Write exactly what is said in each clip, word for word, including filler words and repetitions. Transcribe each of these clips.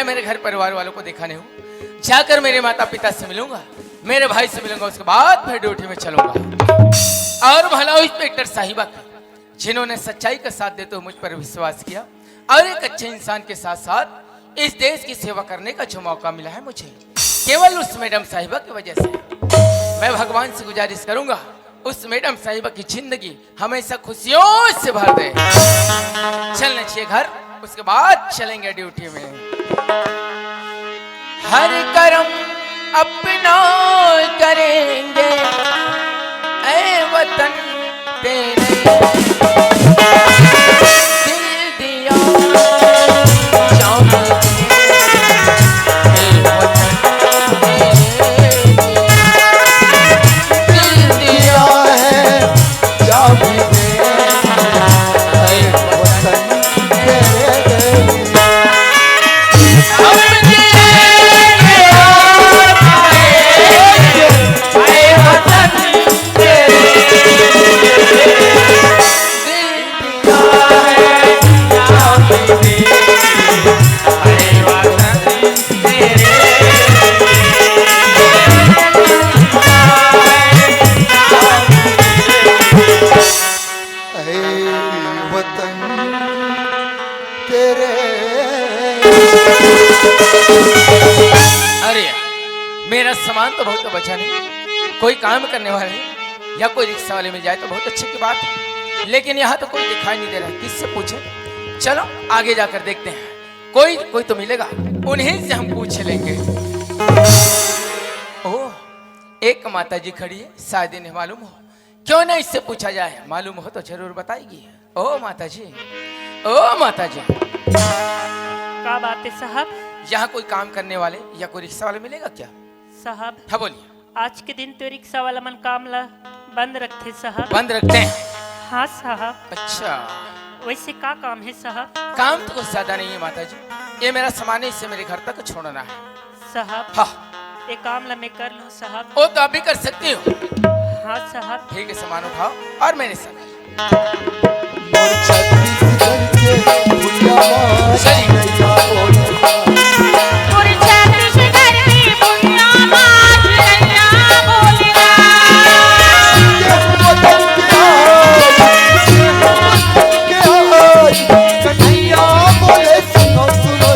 मेरे घर परिवार वालों को देखा नहीं हूँ। जाकर मेरे माता पिता से मिलूंगा, मेरे भाई से मिलूंगा, उसके बाद फिर ड्यूटी में चलूंगा। और भला उस इंस्पेक्टर साहिबा का, जिन्होंने सच्चाई का साथ देते हुए मुझ पर विश्वास किया और एक अच्छे इंसान के साथ साथ इस देश की सेवा करने का जो मौका मिला है मुझे, केवल उस मैडम साहिबा की वजह से। मैं भगवान से गुजारिश करूंगा, उस मैडम साहिबा की जिंदगी हमेशा खुशियों से भर दे। चलना चाहिए घर, उसके बाद चलेंगे ड्यूटी में। हर कर्म अपना करेंगे, ऐ वतन तेरे। दिल दिया जान दे, ऐ वतन तेरे। दिल दिया है जान दे, ऐ वतन तेरे। ऐ वतन तेरे। अरे, मेरा सामान तो बहुत बचा नहीं, कोई काम करने वाले या कोई रिक्शा वाले मिल जाए तो बहुत अच्छे की बात है, लेकिन यहाँ तो कोई दिखाई नहीं दे रहा है, किससे पूछे? चलो आगे जाकर देखते हैं, कोई कोई तो मिलेगा, उन्हीं से हम पूछ लेंगे। ओह, एक माता जी खड़ी है, शायद इन्हें मालूम हो। क्यों ना इससे पूछा जाए, मालूम हो तो जरूर बताएगी। ओ माता जी, ओ माता जी। का बात है साहब? यहाँ कोई काम करने वाले या कोई रिक्शा वाले मिलेगा क्या? साहब, हाँ, बोलिए। आज के दिन तो रिक्शा वाला मन काम ला बंद रखते साहब। बंद रखते हैं? हाँ साहब। अच्छा। वैसे का काम है साहब? काम तो कुछ ज्यादा नहीं है माता जी, ये मेरा सामान है, इसे मेरे घर तक छोड़ना है। साहब, हाँ। ये काम ला मैं कर लूँ साहब? वो तो आप भी कर सकती हो। हाँ साहब। ठीक है, सामान उठाओ और मेरे साथ। मोर छत्तीसगढ़ के भुइयां माँ चिड़ैया बोले। मोर छत्तीसगढ़ के भुइयां माँ चिड़ैया बोले। कन्हैया बोले, सुनो, सुनो।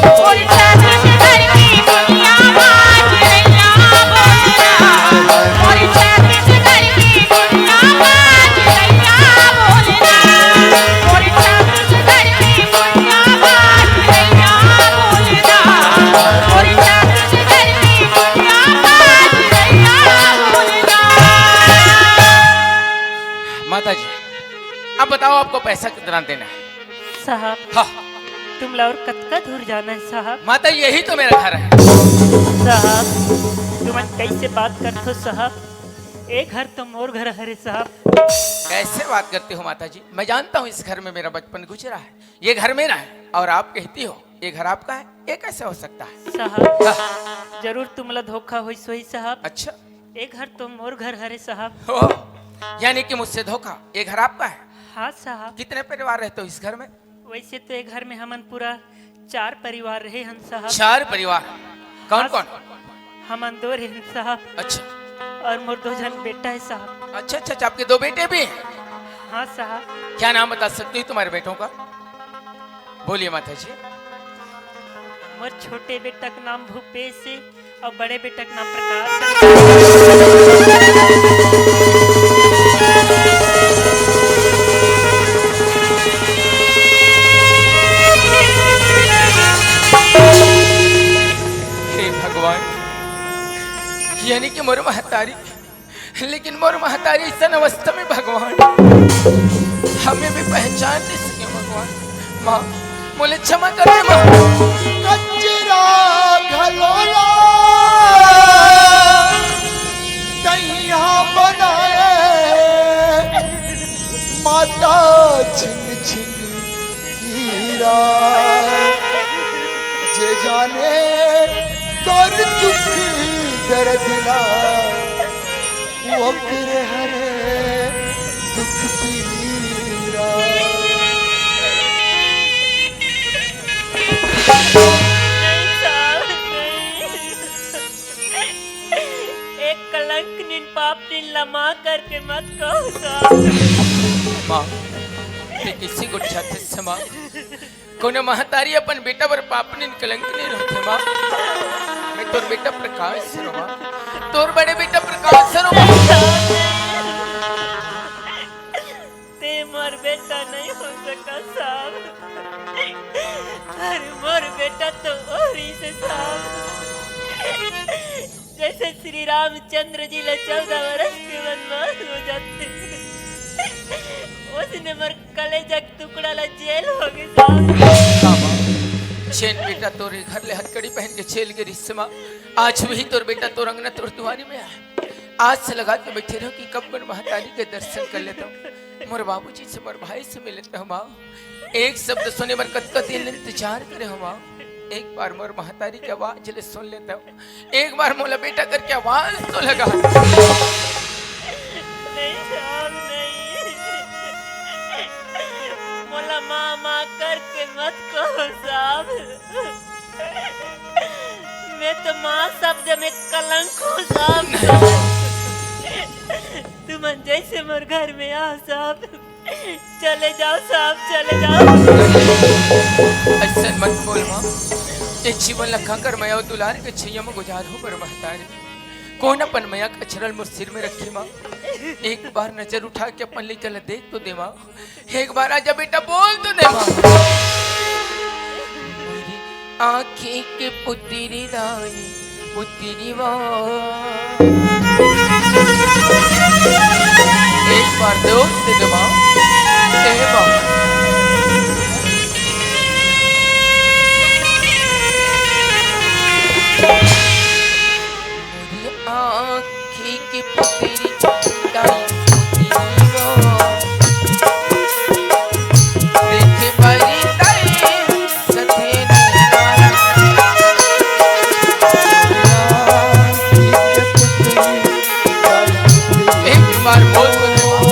माता जी, अब बताओ, आपको पैसा कितना देना है? साहब, हाँ। तुमला और कतका दूर जाना है साहब? माता, यही तो मेरा घर है। साहब, तुमन कैसे बात करथो साहब? ये घर तो मोर घर हरे साहब। कैसे बात करती हो माता जी? मैं जानता हूँ इस घर में मेरा बचपन गुजरा है, ये घर मेरा है, और आप कहती हो ये घर आपका है, ये कैसे हो सकता है? साहब, हाँ। जरूर तुमला धोखा होइस होही साहब। अच्छा। ये घर तो मोर घर हरे साहब। ओह, यानी कि मुझसे धोखा। ये घर आपका है? हाँ साहब। कितने परिवार रहते हो इस घर में? वैसे तो ये घर में हमन पूरा चार परिवार रहे हन साहब। चार परिवार? कौन हाँ, कौन? हमन दो रहे हन साहब। अच्छा। और मोर दो झन बेटा है साहब। अच्छा, अच्छा, अच्छा, आपके दो बेटे भी हैं? हाँ साहब। क्या नाम बता सकती हो तुम्हारे बेटों का? बोलिए माता जी। मोर छोटे बेटा का नाम भूपेश है और बड़े बेटा का नाम प्रकाश है। हे भगवान, यानी कि मोर महतारी, लेकिन मोर महतारी अइसन अवस्था में भगवान, हमें भी पहचान नहीं सके भगवान। माँ, मोला क्षमा कर दे माँ। कचरा घलोला तैया बनाए, माता छिन छिन हीरा, जे जाने तोर दुख दर्द ला, ओकरे हरे दुख पीरा। इन पापनिन ला माँ करके मत कहो साहब। माँ, ते किसी को चाहते से माँ? कोनो महतारी अपन बेटा बर पापनिन कलंक नहीं रहते माँ। मैं तोर बेटा प्रकाश सरों माँ, तोर बड़े बेटा प्रकाश सरों माँ। ते मोर बेटा नहीं हो सका साहब। अरे मोर बेटा तो ओरी से साहब, जैसे श्री रामचंद्र जी ला चौदह वर्ष के वनवास हो जाते, उसने मोर कलेजा के टुकड़ा ला जेल हो गए साहब। जेन बेटा तोरे घर ले हथकड़ी पहन के जेल गे रिहिस माँ, आज वही तोर बेटा तोर अंगना तोर दुआरी में आए। आस लगा के बैठे रहो कि कब मोर महतारी के दर्शन कर लेता हूँ, मोर बाबूजी से, मोर भाई से मिल लेता हूँ माँ। एक शब्द सुने बर कतका दिन ले इंतजार करे हंव माँ। एक बार मोर महतारी के आवाज ले सुन लेता हूँ, एक बार मोला बेटा करके आवाज तो लगा। नहीं साहब, नहीं। मोला माँ, माँ करके मत कहो साहब। मैं तो माँ शब्द में कलंक हूँ साहब। तुमन जैसे मोर घर में आओ साहब, चले जाओ साहब, चले जाओ। अइसन मत बोल माँ, ये जीवन ला काकर मया अउ दुलार के छैया में गुजार हो मोर महतारी। कोन अपन मया के अछरल मोर सिर में रखे माँ? एक बार नजर उठा के अपन लइका ला देख तो दे माँ। एक बार आजा बेटा, बोल तो दे माँ। आँखी के पुतरी दाई, पुतरी माँ। एक बार दो दे दे माँ। ए माँ। आँखी की पुतरी दाई, पुतरी माँ। देखे बरी दाई, सथे नैना। एक बार बोल, बोल, बोल।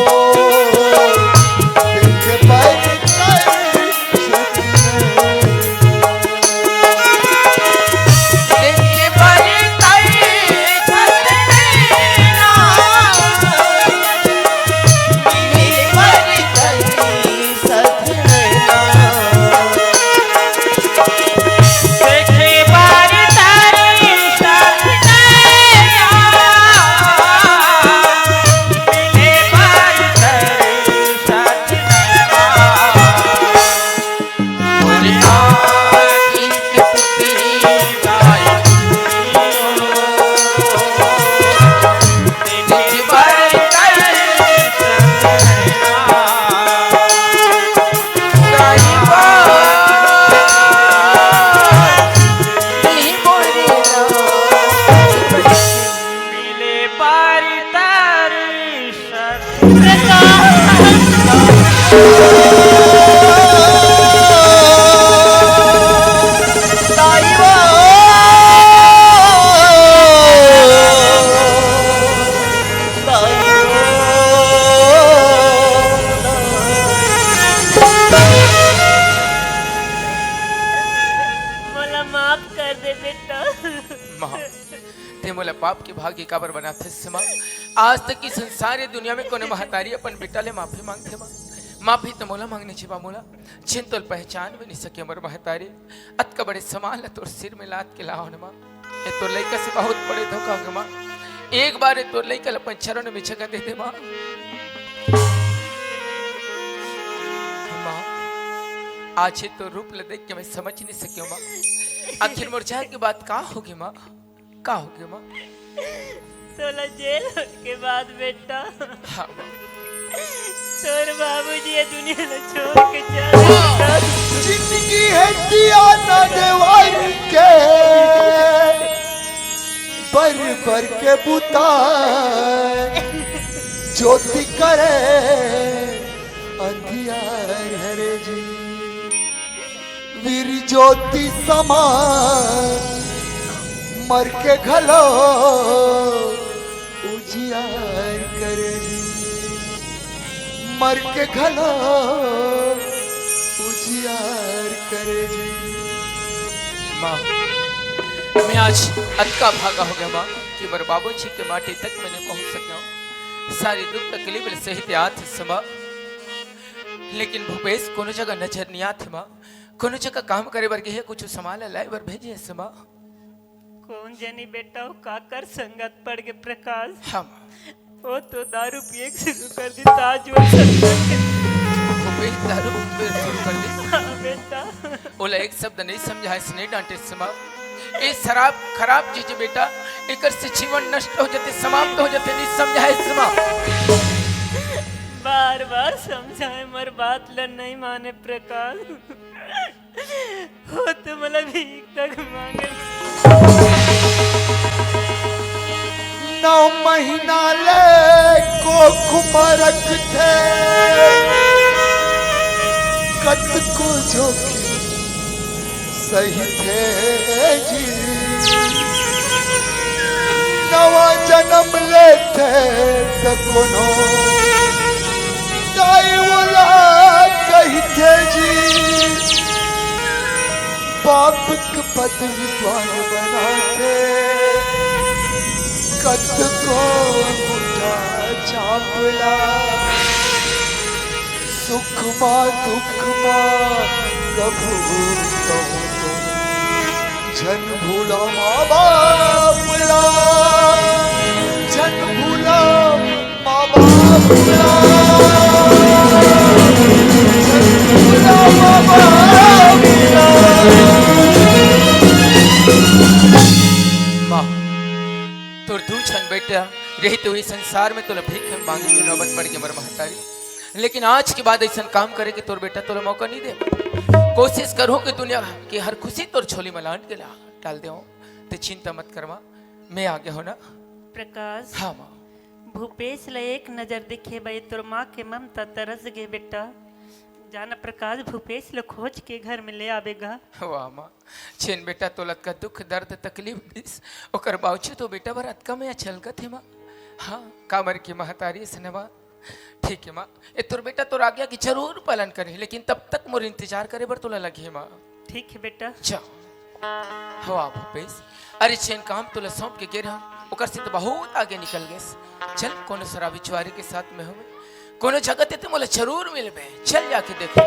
मोला माफ कर दे बेटा। माँ, ते मोला पाप के भागी काबर बनाथस माँ? आज तक की संसार ये दुनिया में कोनो महतारी अपन बेटा ले माफी मांगथे माँ? माफी तो मोला मांगने छिपा मोला, जेन तोल पहचान भी नहीं सके मोर महतारी। अतका बड़े समान ला तोर सिर में लाद के लावन माँ। ये तोर लइका से बहुत बड़े धोखा हो गे माँ। एक बार ये तोर लइका ला अपन चरण में जगह दे दे माँ। माँ, आज ये तोर रूप ला देख के मैं समझ नहीं सके माँ। आखिर मोर जाए के बाद का होगे माँ? का होगे माँ? तोला जेल होए के बाद बेटा, हाँ माँ। तोर बाबूजी ये दुनिया ला छोड़ के चल दे। जिंदगी है दिया ना देवारी के, बर बर के बुता, ज्योति करे अंधियार हरे जी। वीर ज्योति समान मर के घलो उजियार करे जी, मर के घलो उजियार करे जी। माँ, मैं आज अतका भागा हो गया माँ। मोर बाबूजी के माटी तक में नइ पहुंच सकेंव। सारी दुख तकलीफ ल सहित आत हे माँ, लेकिन भूपेश कोनो जगह नजर नइ आत हे माँ। कोनो जगह काम करे बर गे हे, कुछ सामान ल लाए बर भेजे हे माँ। कोन जनी बेटा, ओ काकर संगत पड़ गे प्रकाश? हाँ माँ। ओ तो दारू पिए के शुरू कर दिस, आज वो संगत के। भूपेश दारू पिए शुरू कर दिस। हाँ बेटा। ओला एक शब्द नइ समझाएस, नइ डांटेस माँ। ए शराब खराब चीज हे बेटा, एकर से जीवन नष्ट हो जाथे, समाप्त हो जाथे, नइ समझाएस माँ। बार बार समझाए, मोर बात ल नइ माने प्रकाश। ओ तो मोला भीख तक मांगे। नौ महीना ले कोख म रखथे, कतको जोखिम सहिथे जी। नवा जनम लेथे त कोनो दाई ओला कहिथे जी। बाप के पदवी पान बनाथे, कतको बूढ़ा चापला। सुख मा दुख मा कभू कहूँ तो झन भूला माँ बाप ला, झन भूला माँ बाप ला, झन भूला माँ बाप ला। माँ, तोर दू झन बेटा रहिते हुए संसार में तोला भीख मांगे के नौबत पड़ गे मोर महतारी। लेकिन आज के बाद अइसन काम करे के तोर बेटा तोला मौका नइ दे। कोशिश करहूं कि दुनिया के हर खुशी तोर झोली में लान के ला डाल देवं। ते चिंता मत कर माँ, मैं आगे हूं ना। प्रकाश, हाँ माँ। भूपेश ल एक नजर देखे बर तोर माँ के ममता तरस गे बेटा। जा ना प्रकाश, भूपेश ल खोज के घर में ले आबे गा। वाह माँ, जेन बेटा तोला अतका दुख दर्द तकलीफ दिस, ओकर बावजूद ओ बेटा बर अतका मया छलकत हे माँ। हाँ, काबर के महतारी अइसने माँ। ठीक हे माँ, ए तोर बेटा तोर आज्ञा के जरूर पालन करही, लेकिन तब तक मोर इंतजार करे बर तोला लगही माँ। ठीक हे बेटा। जा। हवा भूपेश, अरे जेन काम तोला सौंप के गे रहंव, ओकर से तो बहुत आगे निकल गेस। चल, कोनो शराबी जुआरी के साथ में होवे, कोनो जगह ते, ते मोला जरूर मिलबे। चल जाके देखो।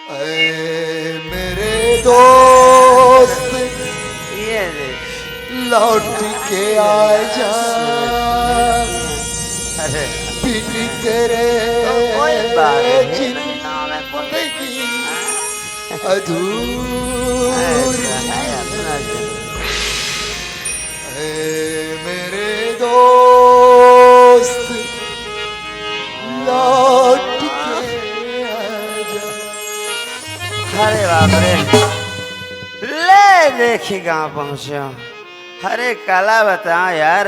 ऐ मेरे दोस्त, ये ले। लौट के आ जा। अरे। बिन तेरे तो कोई बात नहीं। जिंदगी अधूरी। ऐसा है अपना दिल। ऐ मेरे दोस्त, लौट के आजा। अरे बाप रे, ले देखी गांव पहुंचे। अरे काला बताओ यार,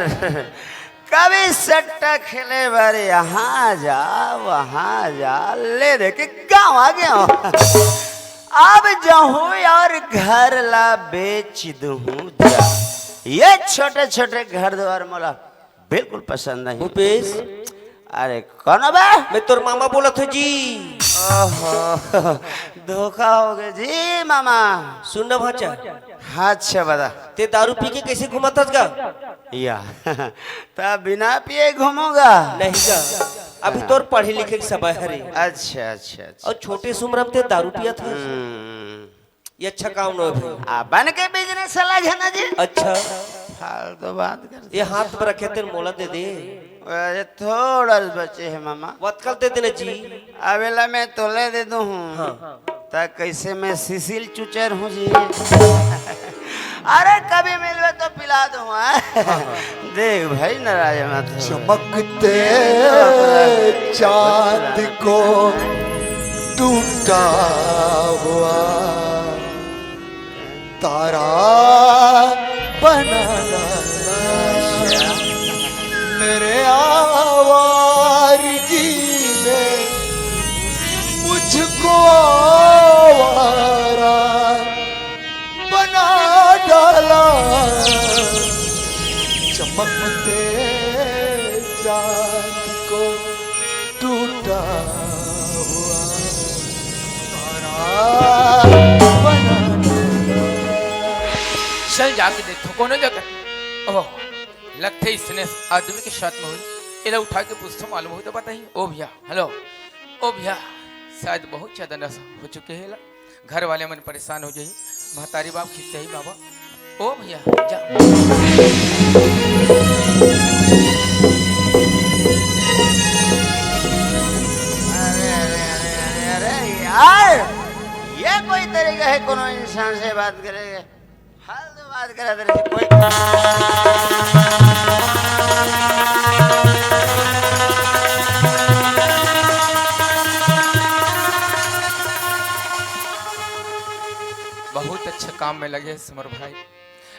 कभी सट्टा खेले बर यहाँ जा, वहाँ जा, ले देखी गांव आ गया हूँ। अब जाहूँ यार घर ला बेच दूहूँ जा। ये छोटे छोटे घर द्वार मोला बिल्कुल पसंद नहीं। भूपेश। अरे कौन बे? मैं तोर मामा बोलत हूँ जी। ओहो, धोखा हो गया जी मामा। सुन ना भांचा। हाँ, अच्छा बता। ते दारू पी के कैसे घुमात हस गा? या, त बिना पिए घूमूंगा? नहीं गा, अभी तोर पढ़े लिखे के समय हरे। अच्छा, अच्छा, अच्छा। और छोटे से उम्र में ते दारू पियत हस। हम्म। ये अच्छा काम नो हे भाई। अपन के बिजनेस अलग हे ना जी। अच्छा। फालतू बात कर। ये हाथ पर रखे तेरे मोला दे दे। अरे थोड़ा बचे हे मामा। वतकल दे देना जी। अबेला मैं तोले दे दूं हूँ। हाँ। त कैसे मैं सिसिल चुचर हूँ जी। अरे कभी मिलवे तो पिला दूं, हाँ? देख भाई नाराज मत हो। चमकते चांद को टूटा हुआ तारा बना डाला। मेरे आवारगी ने मुझको आवारा बना डाला। चमकते चांद को टूटा हुआ तारा बना डाला। चल जाके देखो कोनो जगह। ओह, लगथे इसने आदमी के साथ में हुई। एला उठा के पूछथों, मालूम होही त बताही। ओ भैया, हेलो। ओ भैया, शायद बहुत ज्यादा नशा हो चुके हे एला। घर वाले मन परेशान हो जाही। महतारी बाप खिसियाही बाबा। ओ भैया, जा। अरे, अरे, अरे, अरे, अरे, यार, ये कोई तरीका हे कोनो इंसान से बात करे? फालतू बात करे तेरे से कोई। बहुत अच्छा काम में लगे हे समर भाई।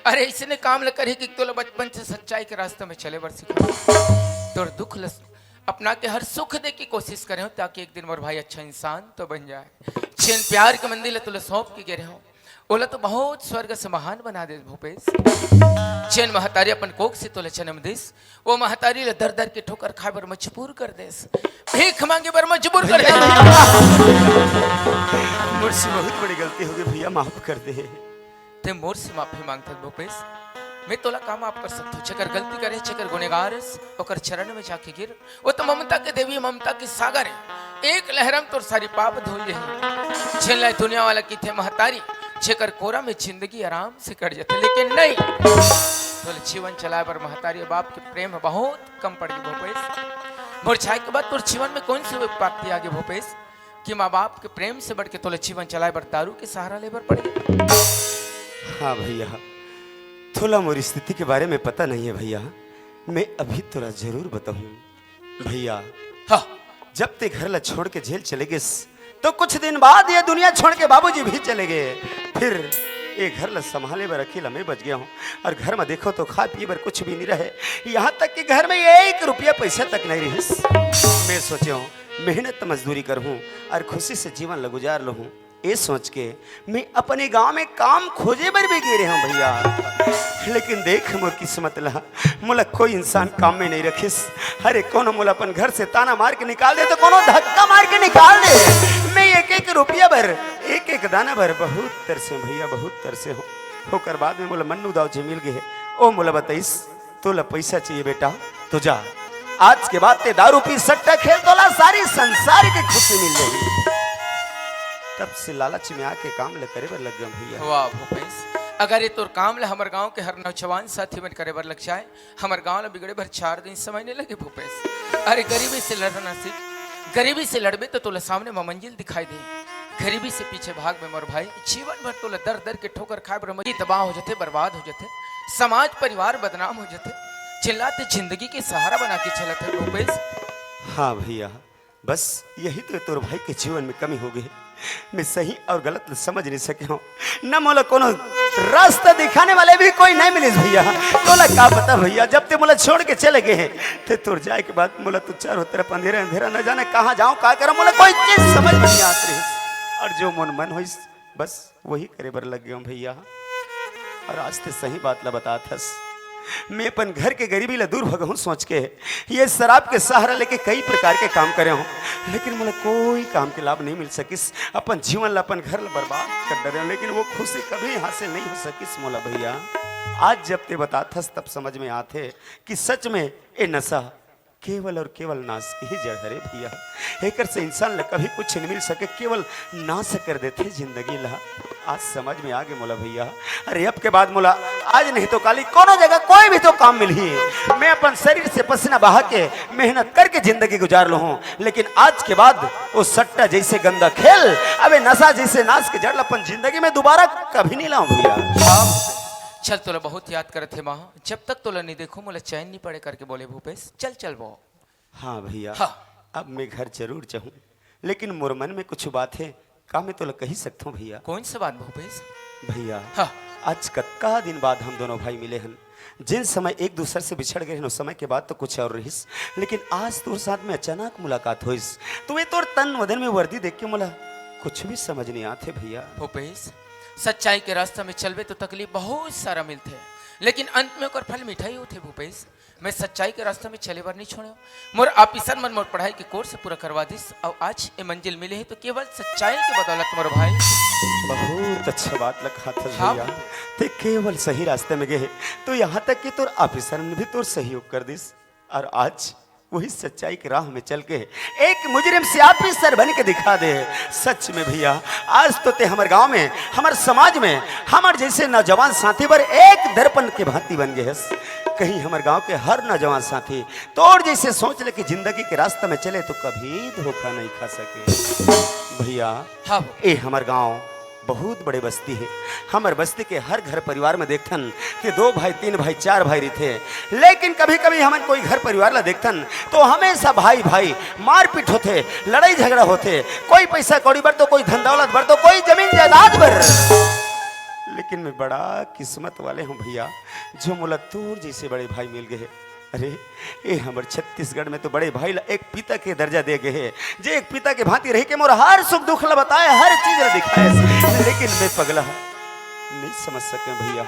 अरे, इसने काम ल करही कि तोला बचपन से सच्चाई के रास्ता में चले बर सिखा। तोर दुख ल अपना के हर सुख दे के कोशिश करे हों, ताकि एक दिन मोर भाई अच्छा इंसान तो बन जाए। जेन प्यार के मंदिर ल तोला सौंप के गे रहे हों, ओला तो बहुत स्वर्ग से महान बना देस भूपेश। जेन महतारी अपन कोख से तोला जन्म देस, वो महतारी ल दर दर के ठोकर खाए बर मजबूर कर देस, भीख मांगे बर मजबूर कर देस। मोर से बहुत बड़ी गलती हो गई भैया, माफ कर दे। ते मोर से माफी मांगथस भूपेश, मैं तोला का माफ कर सकथों? जेकर गलती करे, जेकर गुनेगार हे, ओकर चरण में जाके गिर। वो तो ममता के देवी, ममता के सागर हे। एक लहर म तोर सारी पाप धुल जाही। जेन ला दुनिया वाला कहिथे महतारी, जेकर कोरा में जिंदगी आराम से कट जाथे, लेकिन नहीं। तोला जीवन चलाए बर महतारी बाप के प्रेम ह बहुत कम पड़ गे भूपेश। मोर जाए के बाद तोर जीवन में कौन सी विपत्ति आ गे भूपेश? कि माँ बाप के प्रेम से बढ़ के तोला जीवन चलाए बर दारू के सहारा ले बर पड़ही। हाँ भैया, तोला मोर स्थिति के बारे में पता नहीं हे भैया, मैं अभी तोला जरूर बताहूँ। भैया, हाँ। जब ते घर ला छोड़ के जेल चले गेस, तो कुछ दिन बाद ये दुनिया छोड़ के बाबूजी भी चले गए। फिर ये घर ला संभाले बर अकेला मैं बच गया हूँ, और घर में देखो तो खाए पिए बर कुछ भी नहीं रहे, यहाँ तक कि घर में एक रुपया पैसा तक नहीं रहिस। मैं सोचे हूँ, मेहनत मजदूरी करहूँ और खुशी से जीवन ल गुजार लूँ। ए सोच के मैं अपने गांव में काम खोजे बर भी गे रहे हूँ भैया, लेकिन देख मोर किस्मत ला, मोला कोई इंसान काम में नहीं रखिस। अरे कोनो मोला अपन घर से ताना मार के निकाल दे तो कोनो धक्का मार के निकाल दे। मैं एक एक रुपया बर, एक एक दाना बर बहुत तरसे हूँ भैया, बहुत तरसे हूँ। ओकर बाद में मोला मन्नू दाऊ जी मिल गए, ओ मोला बताइस, तोला पैसा चाहिए बेटा, तो जा, आज के बाद ते दारू पी, सट्टा खेल, तोला सारी संसार के खुशी मिल जाही। तब से लालच में आके काम ल करे बर लग गए भैया। वाह भूपेश, अगर ये तोर काम ल हमर गांव के हर नौजवान साथी मन करे बर लग जाए, हमर गांव ल बिगड़े बर चार दिन समय नहीं लगे भूपेश। अरे गरीबी से लड़ना सीख, गरीबी से लड़बे तो तोला सामने म मंजिल दिखाई दे। गरीबी से पीछे भागबे मोर भाई, जीवन भर तोला दर दर के ठोकर खाए बर मजी तबाह हो जथे, बर्बाद हो जथे, समाज परिवार बदनाम हो जथे। चिल्लाते जिंदगी के सहारा बना के चलत हे भूपेश। हाँ भैया, बस यही तो तोर भाई के जीवन में कमी हो गई। मैं सही और गलत ल समझ नहीं सके हूँ, न मोला कोनो रास्ता दिखाने वाले भी कोई नहीं मिलिस भैया। तोला का पता भैया, जब ते मोला छोड़ के चले गए हैं, ते तोर जाए के बाद मोला तो चारों तरफ अंधेरा अंधेरा, न जाने कहाँ जाऊँ, का करूँ, मोला कोई चीज समझ में नहीं आत रही। और जो मोर मन होइस, बस वही करे बर लग गए हूँ भैया। और आज ते सही बात ला बतात हस, मैं अपन घर के गरीबी ला दूर भगहूँ सोच के ये शराब के सहारा लेके कई प्रकार के काम करे हूँ, लेकिन मोला कोई काम के लाभ नहीं मिल सकिस। अपन जीवन ला, अपन घर ला बर्बाद कर डरे हूँ, लेकिन वो खुशी कभी हासिल नहीं हो सकिस मोला भैया। आज जब ते बतात हस तब समझ में आथे कि सच में ये नशा केवल और केवल नाश के ही जड़ हरे भैया। एकर से इंसान ला कभी कुछ नहीं मिल सके, केवल नाश कर देथे जिंदगी ला। आज समझ में आगे मोला भैया। अरे अब के बाद मोला आज नहीं तो काली कोनो जगह कोई भी तो काम मिलही, मैं अपन शरीर से पसीना बहा के मेहनत करके जिंदगी गुजार लूँ, लेकिन आज के बाद वो सट्टा जैसे गंदा खेल, अबे नशा जैसे नाश के जड़ ला अपन जिंदगी में दोबारा कभी नहीं लाऊं भैया। चल, तोला बहुत याद करत हे माँ, जब तक तोला नहीं देखूं मोला चैन नहीं पड़े करके बोले भूपेश। चल चल वो। हाँ भैया, हाँ। अब मैं घर जरूर जाऊँ, लेकिन मोर मन में कुछ बात है, का मैं तोला कही सकता हूँ भैया? कौन सा बात भूपेश? भैया, हाँ। आज कतका दिन बाद हम दोनों भाई मिले हन। जिन समय एक दूसर से बिछड़ गए हन, उस समय के बात तो कुछ और रहिस, लेकिन आज तोर साथ में अचानक मुलाकात होइस, तो ये तोर तन वदन में वर्दी देख के मोला कुछ भी समझ नहीं आते भैया। भूपेश, सच्चाई के रास्ता में चलबे तो तकलीफ बहुत सारा मिलथे, लेकिन अंत में ओकर फल मिठाई होथे भूपेश। मैं सच्चाई के रास्ता में चले बर नहीं छोड़े। मोर ऑफिसर मन मोर पढ़ाई के कोर्स पूरा करवा दिस, अउ आज ये मंजिल मिले है तो केवल सच्चाई के बदौलत मोर भाई। बहुत अच्छा बात लखाथस हाँ। भैया, ते केवल सही रास्ते में गए, तो यहाँ तक कि तोर ऑफिसर ने भी तोर सहयोग कर दिस, और आज वही सच्चाई के राह में चल के एक मुजरिम से ऑफिसर बन के दिखा दे। सच में भैया, आज तो ते हमर गांव में, हमर समाज में, हमर जैसे नौजवान साथी बर एक दर्पण के भांति बन गए हस। कहीं हमर गांव के हर नौजवान साथी तोर जैसे सोच ले कि जिंदगी के रास्ता में चले तो कभी धोखा नहीं खा सके भैया। हाँ। ए हमर गांव बहुत बड़े बस्ती है। हमर बस्ती के हर घर परिवार में देखथन कि दो भाई, तीन भाई, चार भाई रहिथे, लेकिन कभी-कभी हमन कोई घर परिवार ला देखथन तो हमेशा भाई-भाई मारपीट होथे, लड़ाई झगड़ा होथे, कोई पैसा कौड़ी बर तो कोई धन दौलत बर तो कोई जमीन जायदाद बर। लेकिन मैं बड़ा किस्मत वाले हूँ भैया, जो मोला तोर जैसे बड़े भाई मिल गए। अरे, ए हमर छत्तीसगढ़ में तो बड़े भाई ला एक पिता के दर्जा दे गए हे, जे एक पिता के भांति रही के मोर हर सुख दुख ला बताए, हर चीज ला दिखाए, लेकिन मैं पगला नहीं समझ सके भैया।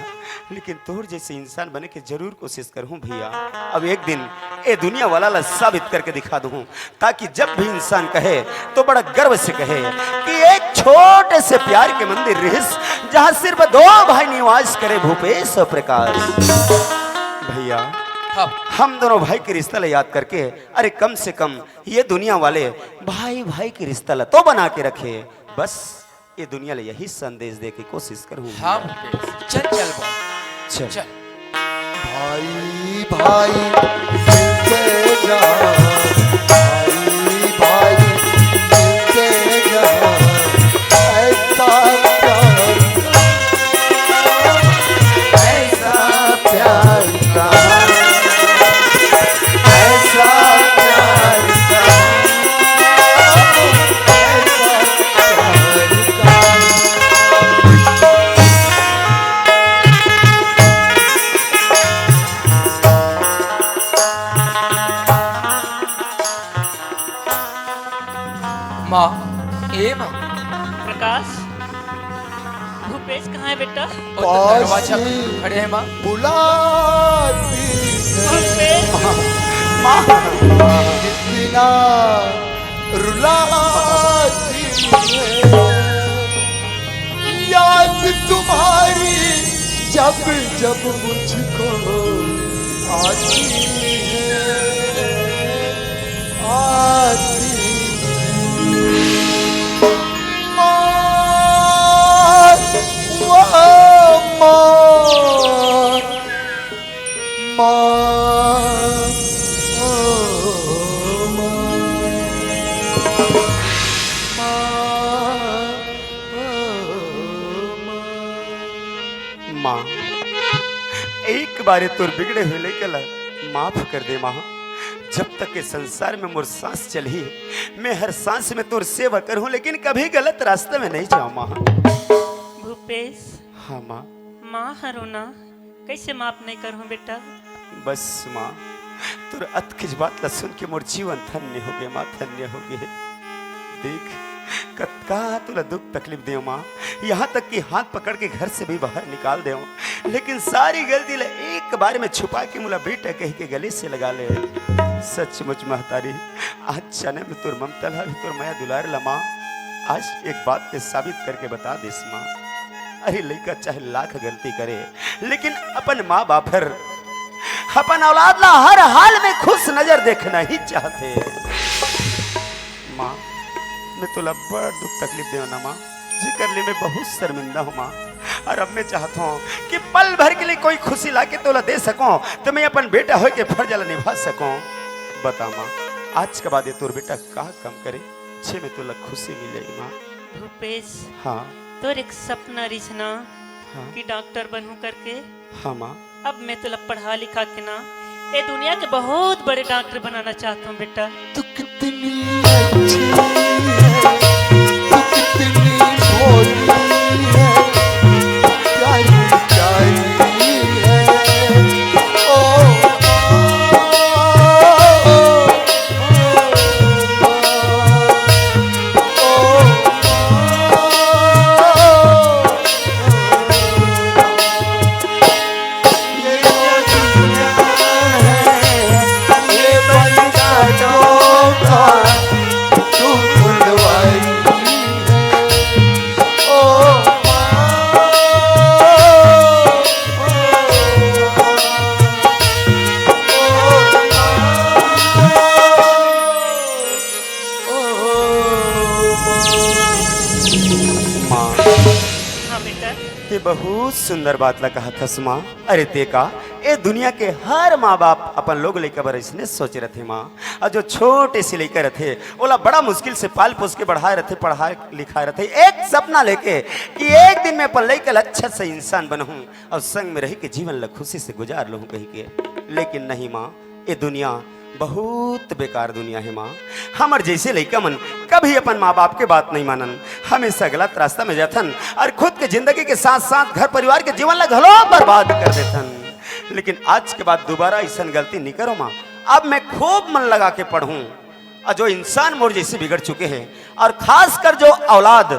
लेकिन तोर जैसे इंसान बने के जरूर कोशिश करहूँ भैया। अब एक दिन ए दुनिया वाला ला साबित करके दिखा दूँ, ताकि जब भी इंसान कहे तो बड़ा गर्व से कहे कि एक छोटे से प्यार के मंदिर रिहिस, जहाँ सिर्फ दो भाई निवास करे, भूपेश और प्रकाश। भैया, हाँ। हम दोनों भाई के रिश्ता ला याद करके, अरे कम से कम ये दुनिया वाले भाई भाई के रिश्ता ला तो बना के रखे। बस ये दुनिया ला यही संदेश दे के कोशिश करूँ हाँ भैया। भूपेश, चल चल बा। चल। चल। भाई भाई मिलते जा, भाई भाई मिलते जा, ऐसा प्यार, ऐसा प्यार का, ऐसा प्यार का, ऐसा प्यार का। माँ, ए माँ। प्रकाश, भूपेश कहाँ है बेटा? ओ तो दरवाजा खड़े हैं माँ। बुलाती है। भूपेश। माँ, माँ। बिना रुलाती है। याद तुम्हारी जब जब मुझको आती है, आती है। माँ, ओ माँ, माँ, ओ माँ, माँ। माँ, एक बारे तोर बिगड़े हुए लइका ला माफ कर दे माँ। जब तक के संसार में मोर सांस चलही, मैं हर सांस में तोर सेवा करहूँ, लेकिन कभी गलत रास्ते में नहीं जाऊँ माँ। भूपेश। हाँ माँ। माँ ह रोना कैसे माफ नहीं करहूँ बेटा? बस माँ, तोर अतकिच बात ला सुन के मोर जीवन धन्य हो गए माँ, धन्य हो गए। देख, कतका तोला दुख तकलीफ देव माँ, यहाँ तक कि हाथ पकड़ के घर से भी बाहर निकाल देव, लेकिन सारी गलती ला एक बार में छुपा के मोला बेटा कह के गले से लगा ले। सचमुच महतारी, आज जन्म में तोर ममता ला भी, तोर मया दुलार ला माँ, आज एक बात के साबित करके बता देस माँ। अरे लइका चाहे लाख गलती करे, लेकिन अपन माँ बाप हर अपन औलाद ला हर हाल में खुश नजर देखना ही चाहथे। माँ, मैं तोला बड़ दुख तकलीफ देव ना माँ, जेकर ले मैं बहुत शर्मिंदा हूँ माँ। और अब मैं चाहत हूँ कि पल भर के लिए कोई खुशी लाके तोला दे सकूँ, तो मैं अपन बेटा होय के फर्ज ला निभा सकूँ। बता माँ, आज के बाद ये तोर बेटा का काम करे, जे में तोला खुशी मिले माँ? भूपेश, हाँ। तोर एक सपना रिहिस ना हाँ। कि डॉक्टर बनहूँ करके। हाँ माँ। अब मैं तोला पढ़ा लिखा के ना ए दुनिया के बहुत बड़े डॉक्टर बनाना चाहत हूँ बेटा। तू कितनी अच्छी है, तू कितनी भोली है, प्यारी प्यारी है। ओ, ओ, ओ, ओ, ओ, ओ, ओ। माँ, हाँ बेटा। ते बहुत सुंदर बात ला कहा थस माँ। अरे ते का, ए दुनिया के हर माँ बाप अपन लोग लइका बर अइसने सोचे रथे माँ। और जो छोटे से लइका रथे, ओला बड़ा मुश्किल से पाल पोस के बढ़ाए रथे, पढ़ाए लिखाए रथे, एक सपना लेके कि एक दिन मैं अपन लइका ला अच्छा से इंसान बनहूँ और संग में रह के जीवन ला खुशी से गुजार लूँ कही के। लेकिन नहीं माँ, ए दुनिया बहुत बेकार दुनिया हे माँ। हमर जैसे लइका मन कभी अपन माँ बाप के बात नहीं मानन, हमेशा गलत रास्ता में जाथन और खुद के जिंदगी के साथ साथ घर परिवार के जीवन ला घलो बर्बाद कर देथन। लेकिन आज के बाद दोबारा अइसन गलती नहीं करो माँ। अब मैं खूब मन लगा के पढ़ूं, और जो इंसान मोर जैसे बिगड़ चुके हैं और खासकर जो औलाद